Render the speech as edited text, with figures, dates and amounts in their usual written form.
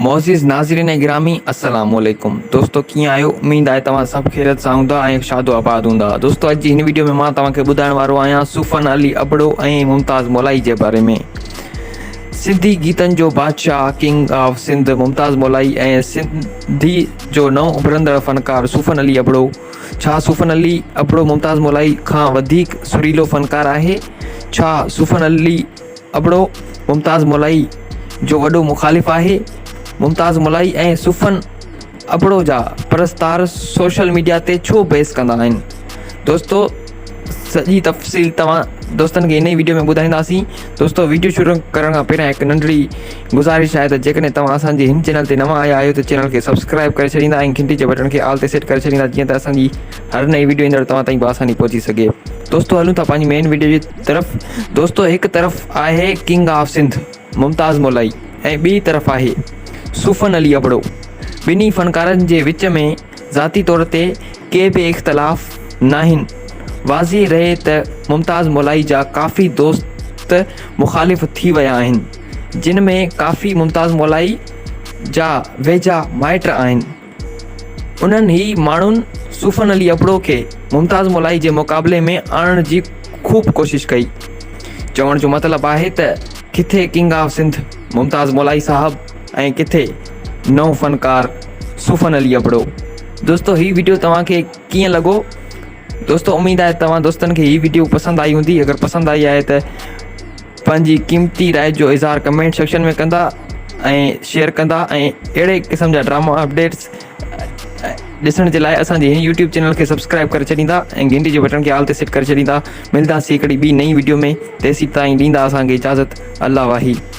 معزز ناظرين ۽ گرامي السلام عليڪم دوستو ڪيئن آهيو اميد آهي توهان سڀ خيريت سان هوندا ۽ شاد و آباد هوندا دوستو اڄ جي هن ويڊيو ۾ مان توهان کي ٻڌائڻ وارو آهيان صوفن علي ابڙو ۽ ممتاز مولائي جي باري ۾ سنڌي گيتن جو بادشاهه ڪنگ آف سنڌ ممتاز مولائي ۽ سنڌي جو نئون اڀرندڙ فنڪار صوفن علي ابڙو ڇا صوفن علي ابڙو ممتاز مولائي کان وڌيڪ سريلو فنڪار آهي ڇا صوفن علي ابڙو ممتاز مولائي جو وڏو مخالف آهي. ممتاز مولائي ۽ صوفن ابڙو جا پرستار سوشل ميڊيا تي ڇو بحث ڪندا آهن؟ دوستو سڄي تفصيل توهان دوستن کي ان ئي ويڊيو ۾ ٻڌائينداسين. دوستو ويڊيو شروع ڪرڻ کان پهريان هڪ ننڍڙي گذارش آهي ته جيڪڏهن توهان اسان جي هن چينل تي نوان آيا آهيو ته چينل کي سبسڪرائب ڪري ڇڏيندا ۽ گهنٽي جي بٽڻ کي آل تي سيٽ ڪري ڇڏيندا جيئن ته اسان جي هر نئين ويڊيو ايندڙ توهان تائين بآساني پهچي سگهي. دوستو هلون ٿا پنهنجي مين ويڊيو جي طرف دوستو هڪ طرف آهي ڪنگ آف سنڌ ممتاز مولائي ۽ ٻي طرف آهي صوفن علي ابڙو ٻنهي فنڪارن جي وچ ۾ ذاتي طور تي ڪي به اختلاف ناهن واضح رهي ته ممتاز مولائي جا ڪافي دوست مخالف ٿي ويا آهن جن ۾ ڪافي ممتاز مولائي جا ويجها مائٽ آهن. انهن ئي ماڻهن صوفن علي ابڙو کي ممتاز مولائي جي مقابلي ۾ آڻڻ جي خوب ڪوشش ڪئي. چوڻ جو مطلب آهي ته ڪٿي ڪنگ آف سنڌ ممتاز مولائي صاحب ۽ ڪٿي نئون فنڪار صوفن علي ابڙو. دوستو هي وڊيو توهان کي ڪيئن لڳو؟ دوستو اميد آهي توهان دوستن کي هي وڊيو پسند آئي هوندي اگر پسند آئي آهي ته پنهنجي قيمتي راء جو اظهار ڪمينٽ سيڪشن ۾ ڪندا ۽ شيئر ڪندا ۽ اهڙي قسم جا ڊراما اپڊيٽس ڏسڻ جي لاء اسان جي هن يوٽيوب چينل کي سبسڪرائب ڪري ڇڏيندا ۽ گهنٽي جي بٽڻ کي آل تي سيٽ ڪري ڇڏيندا ملداسي هڪڙي ٻي نئين وڊيو ۾ تيسين تائين ڏيندا اسان کي اجازت الله واهي.